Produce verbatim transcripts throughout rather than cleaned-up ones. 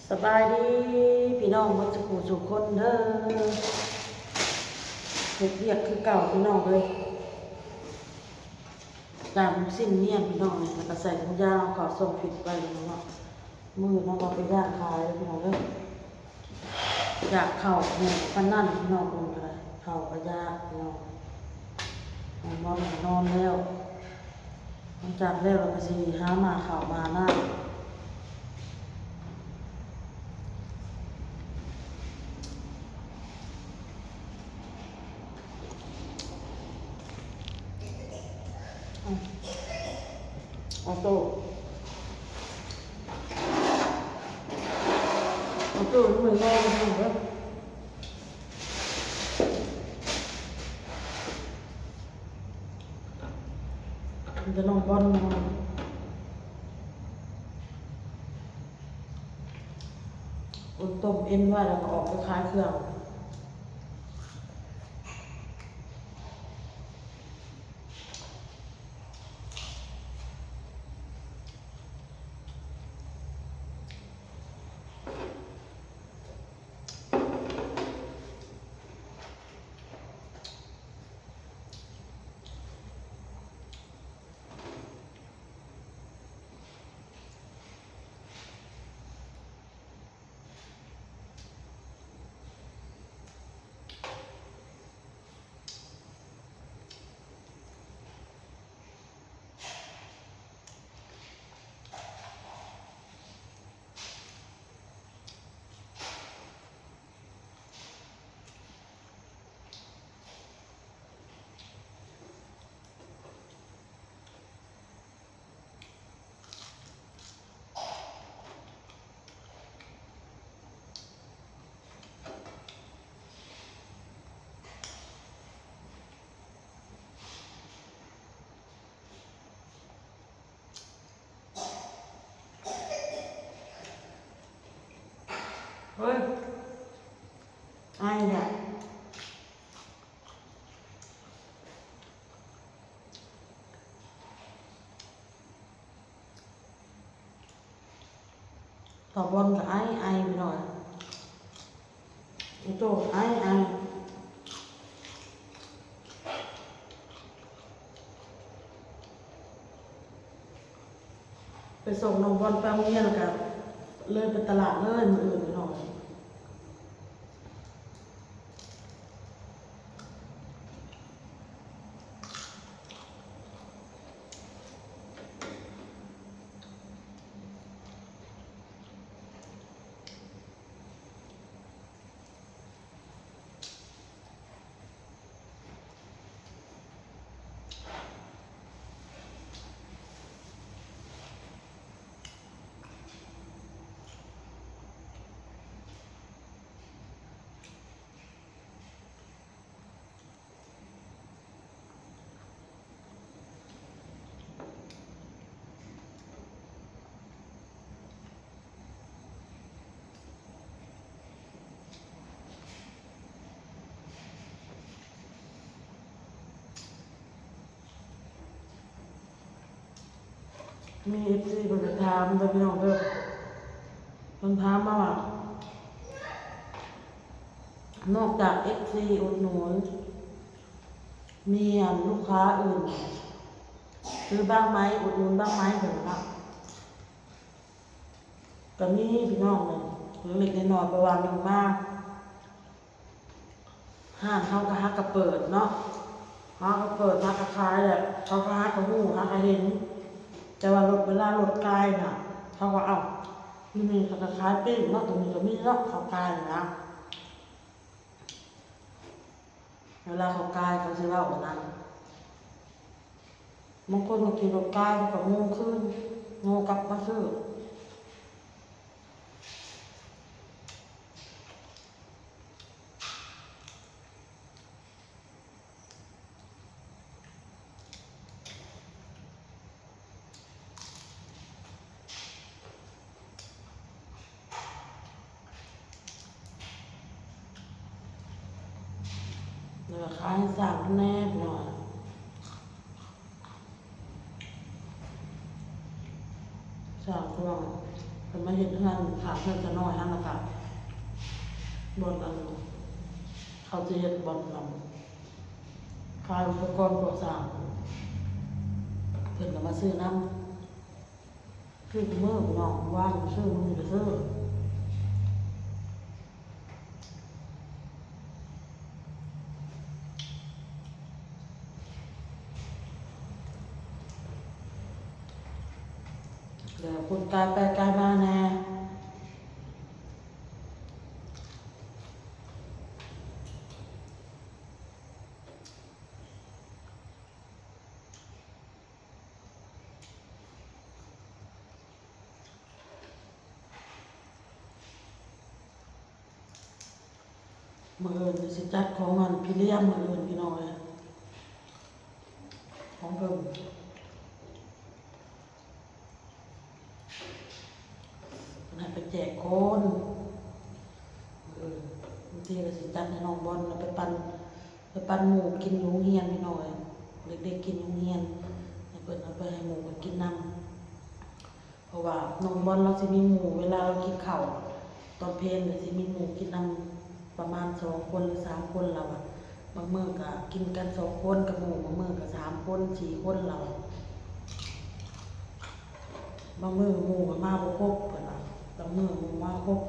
สบายดีพี่น้องหมดสุขสู่คนเด้อ เฮ็ดเวียกคือเก่าพี่น้องเอ้ย ตามสิ้นเนียนพี่น้องเอ้ย แล้วก็ใส่ถุงยางเอาเข้าส่งผิดไปพี่น้องเนาะ มื้อนี้เราไปย่างขายพี่น้องเด้อ อยากเข้าหมู่ปานนั้นพี่น้องเอ้ย ก็ได้เข้าก็ยากพี่น้อง นอนนอนแล้ว หลังจากแล้วเราก็สิหามาเข้ามานะ เอาโต้ เอาโต้ มันงอมันเด้อ มันจะนอนบอนนอน อุ่นต้มเอ็นไว้แล้วก็ออกไปขายเครื่อง เฮ้ย ไอ้เนี่ย ต่อบอลกับไอ้ไอ้ไปหน่อย ไอ้โตไอ้ไอ้ ไปส่งน้องบอลไปโรงเรียนแล้วก็เลยไปตลาดเลยมื้ออื่นไปหน่อย มีเอฟซีเพิ่นก็ถามเด้อพี่น้องเด้อ เพิ่นถามมาว่า นอกจากเอฟซีอุดหนุน มีอันลูกค้าอื่น ซื้อบ้างไหม อุดหนุนบ้างไหม เพิ่นว่า ก็มีพี่น้องเนาะ เล็กๆน้อยๆ เพราะว่าหนึ่งมา ห้างเขาก็หากะเปิดเนาะ หากะเปิด หากะขายแหละ เขาก็หากะฮู้ หากะเห็น แต่ว่ารถ เวลารถกายน่ะ เขาก็ เอ้า มื้อนี้เขาก็ขายปิ้งเนาะ ตรงนี้ก็มีเนาะ เขากายน่ะนะ เวลาเขากายเขาสิเว้าอันนั้น บางคนก็ขี่รถกายเขาก็โง่คืน โง่กลับมาซื้อ แล้วก็ขายให้สร้างแหน่หน่อย สร้างช่วง มาเฮ็ดเฮือน ข้างเฮือนซะน้อยหั่นล่ะค่ะ บ่อนอัน เขาสิเฮ็ดบ่อนอัน ขายอุปกรณ์ก่อสร้าง เพิ่นก็มาซื้อนำ ซื้อทุกมื้อพี่น้อง ว่างก็ซื้อ มื้อนี้ก็ซื้อ แล้วคนกายไปกายมาแน่ มื้ออื่นสิจัดของอันพรีเมียม มื้ออื่นพี่น้องเอ้ย ของเพิ่น เพิ่นให้ไปแจกคน เออ บางทีก็สิจัดให้น้องบอล แล้วไปปั่น ไปปั่นหมู่กินอยู่โรงเรียนพี่น้องเอ้ย เด็กๆกินอยู่โรงเรียน ให้เพิ่นเอาไปให้หมู่เพิ่นกินนำ เพราะว่าน้องบอลลาวสิมีหมู่ เวลาลาวกินข้าวตอนเพลก็สิมีหมู่กินนำประมาณสองคนหรือสามคนลาวอะ บางมื้อก็กินกันสองคนกับหมู่ บางมื้อก็สามคนสี่คนลาวอะ บางมื้อหมู่ก็มาบ่ครบเพิ่นว่า บางมื้อหมู่มาครบ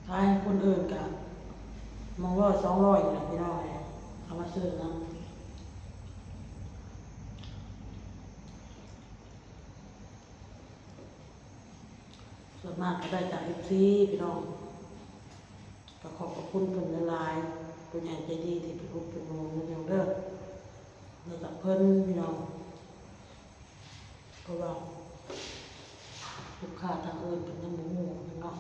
ขายให้คนอื่นก็หม่องร้อยสองร้อยนี่แหละพี่น้องเอ้ย เอามาซื้อนำ ส่วนมากก็ได้จากเอฟซีพี่น้อง ก็ขอบพระคุณเพิ่นหลายๆ ผู้ใหญ่ใจดีที่เป็นอุดเป็นหนุนพี่น้องเด้อ ได้จากเพิ่นพี่น้อง เพราะว่าลูกค้าทางอื่นเพิ่นยังบ่ฮู้เนาะ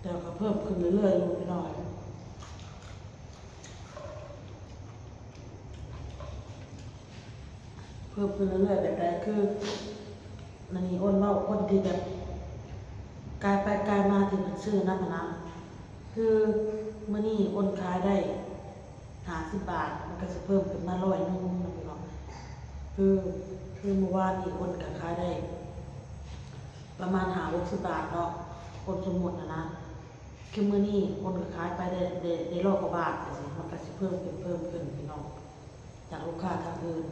แต่ก็เพิ่มขึ้นเรื่อยๆอยู่พี่น้อง เพิ่มขึ้นเรื่อยๆ แบบใดคือ อันนี้อ้นเว้าคนที่แบบ กายไปกายมาที่มันซื้อนำหั้นนะ คือมื้อนี้อ้นขายได้ห้าสิบบาท มันก็สิเพิ่มขึ้นมาร้อยหนึ่งนะพี่น้อง คือ คือมื้อวานนี้อ้นก็ขายได้ ประมาณห้าหกสิบบาทเนาะ อ้นสมมุติหั้นนะ คือมื้อนี้อ้นก็ขายไปได้ ได้ ได้ร้อยกว่าบาทจั่งซี้ มันก็สิเพิ่มขึ้น เพิ่มขึ้นพี่น้อง จากลูกค้าท่านอื่น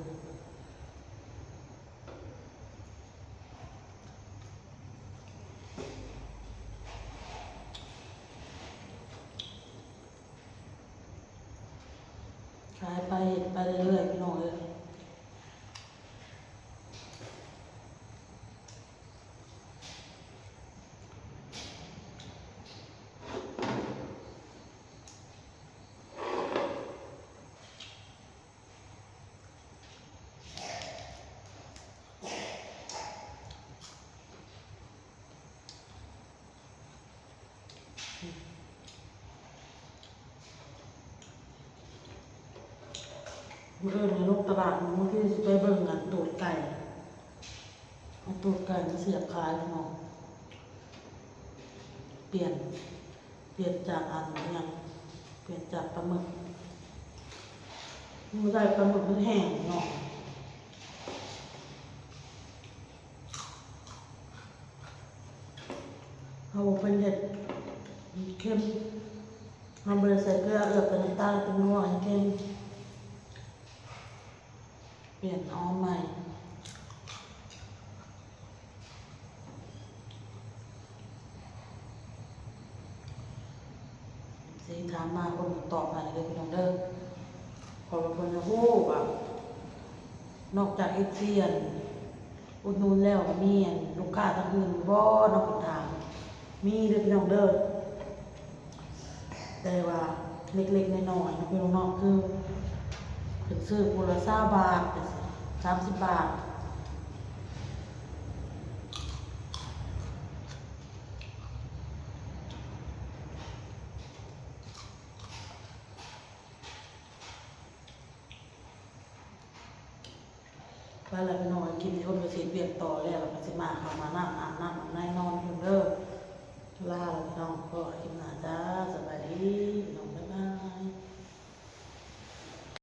ขายไปเฮ็ดไปเรื่อยๆพี่น้องเอ้ย มื้ออื่นนี่ลงตลาด มื้อที่สิไปเบิ่งอันตูดไก่ เอาตูดไก่มาเสียบขายพี่น้อง เปลี่ยน เปลี่ยนจากอันอิหยัง เปลี่ยนจากปลาหมึก มันได้ปลาหมึกมันแห้งเนาะ เฮาบ่เป็นเฮ็ดเค็ม เฮาบ่ได้ใส่เกลือ เอือบแต่น้ำตาลเป็นนัวให้เค็ม เปลี่ยนเอาใหม่ สิถามมาคนตอบให้เด้อพี่น้องเด้อ เพราะว่าเพิ่นจะฮู้ว่า นอกจากเอฟซี อันอุดหนุนแล้ว มีอันลูกค้าทางอื่นบ่เนาะ เพิ่นถาม มีเด้อพี่น้องเด้อ แต่ว่าเล็กๆน้อยๆเนาะพี่น้องเนาะ คือ ซื้อผู้ละซาวบาท สามสิบบาท ไปละพี่น้อง กินเดี๋ยวเพิ่นก็สิเฮ็ดเวียกต่อแล้ว แล้วก็สิมาเข้ามาน้ำอาบน้ำอาบในนอนเพิ่นเด้